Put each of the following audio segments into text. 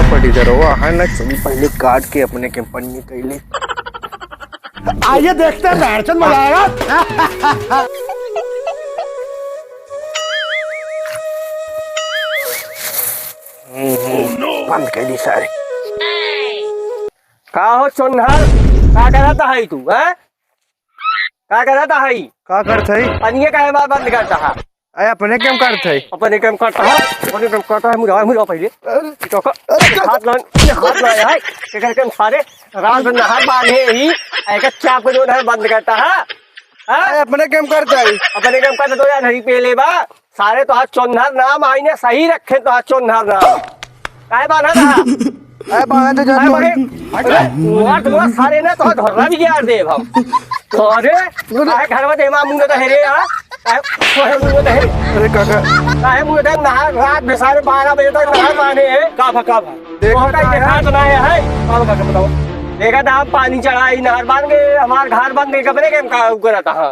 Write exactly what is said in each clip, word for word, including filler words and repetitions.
पटीदारवा है ना, चली पहले काट के अपने के पन्नी कैले। आइए देखते हैं, बहनचोद, मजा आएगा। हम्म, हम्म, बंद कर दी सारे। का हो चोन्हर, का करत हई तू, हैं? का करत हई? का करत हई? पनिया काहे बार बंद करत हा? अरे अपने काम करत हई। अपने काम करत हा? अपने काम करत हा? मुड़ा, मुड़ा पहिले। अरे, टोका। अरे, हाथ ना, हाथ ना है। के करके सारे रात भर नहर बांधे ही, एकर चाप के जो नहर बंद करत हा? हाँ? अरे अपने काम करत हई। अपने काम करत तो यार नहीं पेले बा। सारे तोहार चोन्हर नाम आई ने सही रखे तोहार चोन्हर नाम। काहे बान्हा रहा? अरे बान्हा तो जात अरे हई। बड़े, अरे, मुआ, मुआ सारे ना तोहार धर्रा भी गियार देब हम। अरे, काहे घर में देमा मुंह तो है रे यार? काहे, काहे मुंह तो है? अरे काका। काहे मुंह तो नहा, रात में सारे बारह बजे तक नहा माने हैं। का भा, का भा? देखा तोहका ही देखा तो ना है। का भा, काका बताओ? देखा था हम पानी चढ़ाई, नहर बांध के, हमार घर बंद के कपड़े के हम का करत हा?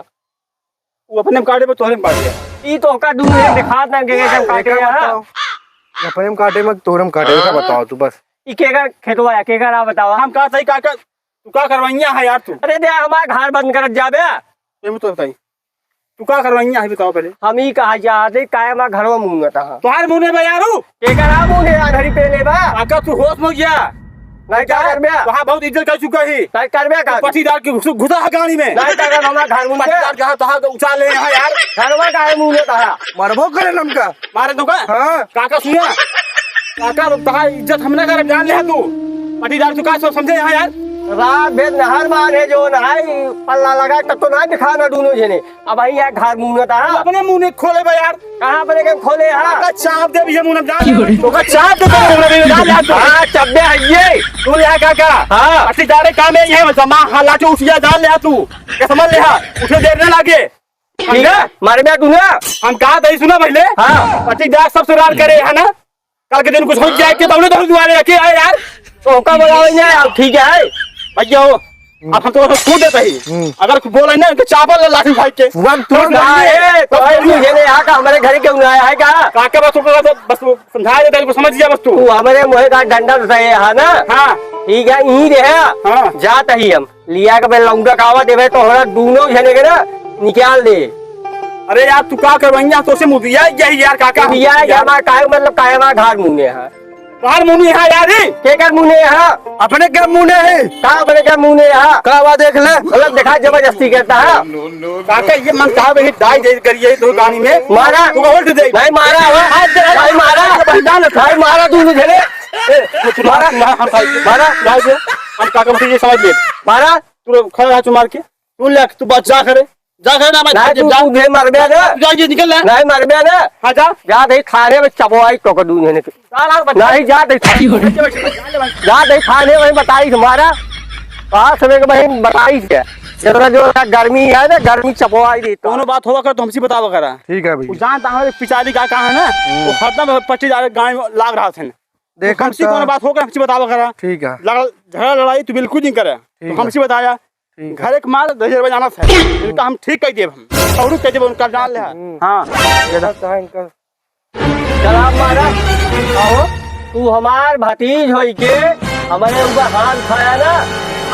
वो अपने में काटे, वो तोहरे में काटे। ई तो ओका दूर है, दिखात ना के, के हम काटे एक बात हैं। बताओ, अपने में काटे में तोहरे में काटे, का बताओ तू बस। ई केकर खेतवा है, केकर आ बतावा। हम का सही काका, तू का करवाइया है यार तू? अरे दे, हमार घर बंद करत जाबे। ये तो बताई, तू का करवाइया है बताओ पहले। हम ई कहा जाते, काहे हमार घरवा मुंगत हा? तोहार मुंह ने बा यारू। केकर आ मुंह ने आधरी पेले बा? काका तू होश में गया। नहीं, का करबे? वहाँ बहुत इज्जत कर चुका ही। नहीं करबे का? पट्टीदार के घुस-, घुसा है गाड़ी में। नहीं करबे, हमरा घर मुंह के। पट्टीदार के हाथ, हाथ उछाल ले यहाँ यार। घरवा काहे मुंह में कहा? मरबो करे नमका। मारे तो का? हाँ। काका सुनिया। काका, तोहार इज्जत हम ना करब, जान ले तू। पट्टीदार तू का सब समझे यहाँ यार? रात भर नहर बांधे जो नहाई, पल्ला लगा तब तो ना दिखा ना दूनो जने। अब भाई यार घर मुंह में था। तू अपने मुंह ने खोले बा यार। कहाँ अपने के खोले हा? ओका चाप दे भैया मुंह में, जान ले। ओका चाप दे भैया मुंह में, जान ले तू। हाँ, चब्बे है ये। तू ले आ काका। हाँ। अच्छी जा रहे काम है ये, जमा हालांकि उठिया जान ले तू। क्या समझ ले हा? उठे देर ना लागे। ठीक है, मारे बे तू ना। हम कहा था, सुना पहले। हाँ। पट्टीदार सब सुरार करे है ना? कल के दिन कुछ हो जाए के तब तो दुआरे रखे आए यार। तो ओका बोलावे ना, अब ठीक है। भैया हो, अब हम तो छू देते ही। हम्म। अगर कुछ बोले ना तो चापल लाठी उठाई के। हुआ तू बस ना नहीं है, है, तो है नहीं है, यहाँ का हमारे घर के ना है का? काका बस ओकरा बस, बस समझा देता है, समझ जा बस तू। तू हमारे मुँह का डंडा से है ना? हाँ। ठीक है, यहीं रहे। हाँ। जात ही हम। लिया के बे लौंडा कावा देवे तो हमरा दूनो जने के ना निकाल दे। अरे यार, तू का करवाइया, तो से मुदिया यही यार, काका। मुदिया यार, यार। हमार काहे मतलब काहे हमार घर मुने है? घर मुने है यार, ई? के कर मुने है? अपने के मुने है। का अपने के मुने है? का बा देख ले। मतलब दिखा जबरदस्ती करता है। काका, ये मन कहा भाई, डाई दे करिए तो गानी में। मारा। तू उल्ट दे। भाई मारा, भाई। आज तेरा भाई मारा। भाई जान ले। भाई मारा दूनो जने। ए, तू मारा। ना, हम भाई। मारा। डाई दे। हम काका, मुझे ये समझ ले। मारा। तू खड़ा रहा, तू मार के। तू ले, तू बस जा करे, जा करे ना, मैं नहीं, तू, जा। तू नहीं मरबे ना। तू जा, ये निकल ना। नहीं मरबे ना। हाँ, जा। जा दे थाने में चबवाई तो को दून है नहीं। जा, जा, बच्चा। नहीं, जा दे थाने। बच्चे, बच्चे, बच्चे, जा ले भाई। जा दे थाने में बताई तुम्हारा। कहाँ से मेरे को बहन बताई क्या? जितना जो है गर्मी है ना, गर्मी चबवाई देता। कौनो बात होगा कर तो हमसे बतावा करा। ठीक है भैया। वो जानता हमारे पिछाड़ी का कहाँ है ना, हम्म। वो हरदम पट्टीदार गाँव में लाग रहा था। देख हमसे तो कौनो बात होगा हमसे बतावा करा। ठीक है। लड़ा-, झगड़ा लड़ाई तू बिल्कुल नहीं करे। ठीक तो है। हमसे बताया। ठीक है। घर एक मार दहिजर बजाना था। इनका हम ठीक कह देब हम। और कह देब उनका जान ले। हम्म। हाँ। ये देखा कहाँ इनका? चला मारा। कहो, तू हमार भतीज होई के हमारे ऊपर हाथ उठाया ना,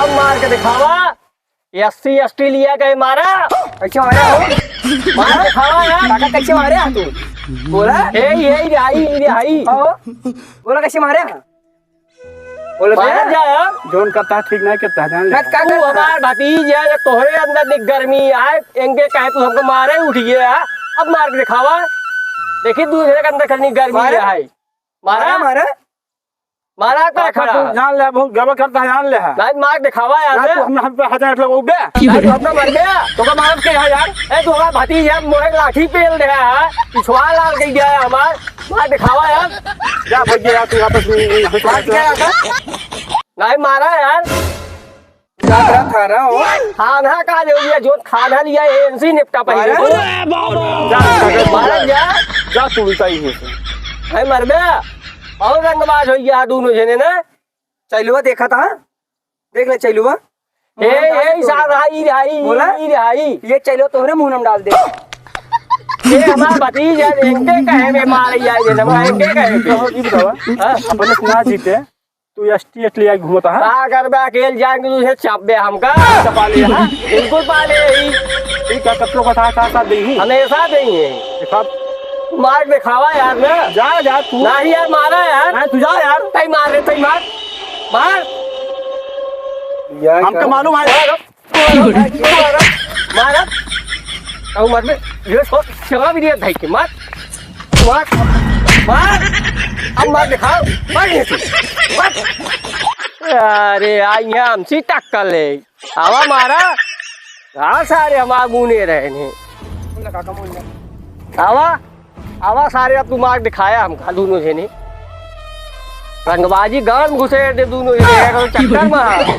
अब मार के दिखावा। एससी एसटी लिया के मारा। कैसे मारे हो? मार दिखावा यार। काका कैसे मारे हो तू? बोला। ए, ए, आई, ए, आई। कहो, बोला कैसे मारे हो? बोले, बाहर बे, जा यार। जौन करता ठीक नहीं करता, जान ले। मैं का तू करता? हमार भतीज है, ये तोहरे अंदर निक गर्मी आए, इनके कहे तू हमको मारे उठ गया है, अब मार के दिखावा। देखी तू इधर के अंदर कितनी गर्मी मारे? है। मारा? मारा, मारा? मारा का काका, खड़ा तू है? जान ले, बहुत गड़बड़ करता है, जान ले है। नहीं, मार के दिखावा यार ना, बे। तू हम, हम पे हजार लगो बे। नहीं, तू अपना मर गया। तो का मारत के है यार? ए, तू हमार भतीज है, मोहे लाठी पेल दे है, पिछवा लाल कह दिया है हमार। मार दिखावा यार। जा भैया यार, तू वापस नहीं, नहीं, नहीं, मार दिया यार। नहीं मारा यार। जा, जा, थाना हो। थाना का ले लिया, जो थाना लिया, एएनसी निपटा पहले। अरे, जा, जा, मारा जा। जा, तू उल्टा ही है। है मरबे। और रंगबाज हो गया दोनों जने ना। चैलुआ देखा था? देख ले चैलुआ। ए, मुंह डाल ए, दे। साला, ई रे, ई, बोला? ई रे, ई। ये चैलुआ तोहरे मुंह में डाल दे। ये हमार भतीजा, इनके कहे में मार जाए, ये हमार इनके कहे में। कहो जी बतावा, हाँ? अपने से ना जीते, तू एस टी एस ले आके घूमता है? का करबे, अकेल जाएंगे, तुझे चापबे हमका। अच्छा, पाले, हाँ? बिल्कुल पाले ही। ठीक है, कतरो का साथ, साथ, साथ दे ही। हमेशा दे ही है। ये सब मार दिखावा यार ना। जा, जा, तू। नहीं यार, मारा यार। नहीं, तू जा यार। तई मार रे, तई मार। मार। यार, हमका क्या? मालूम है। मार। मारा, मारा, मारा। कहूँ मत में, ये छोड़, चला भी दिया भाई के, मार, मार, मार। अब मार दिखाओ, मार ये से, मार। अरे, आ यहाँ हमसे टक्कर ले। आवा मारा। हाँ, सारे हमार मुने रहे ने। आवा। आवा सारे, अब तू मार दिखाया हमका दोनों जने। रंगबाजी गान घुसे दे दोनों जने, एक चक्कर में।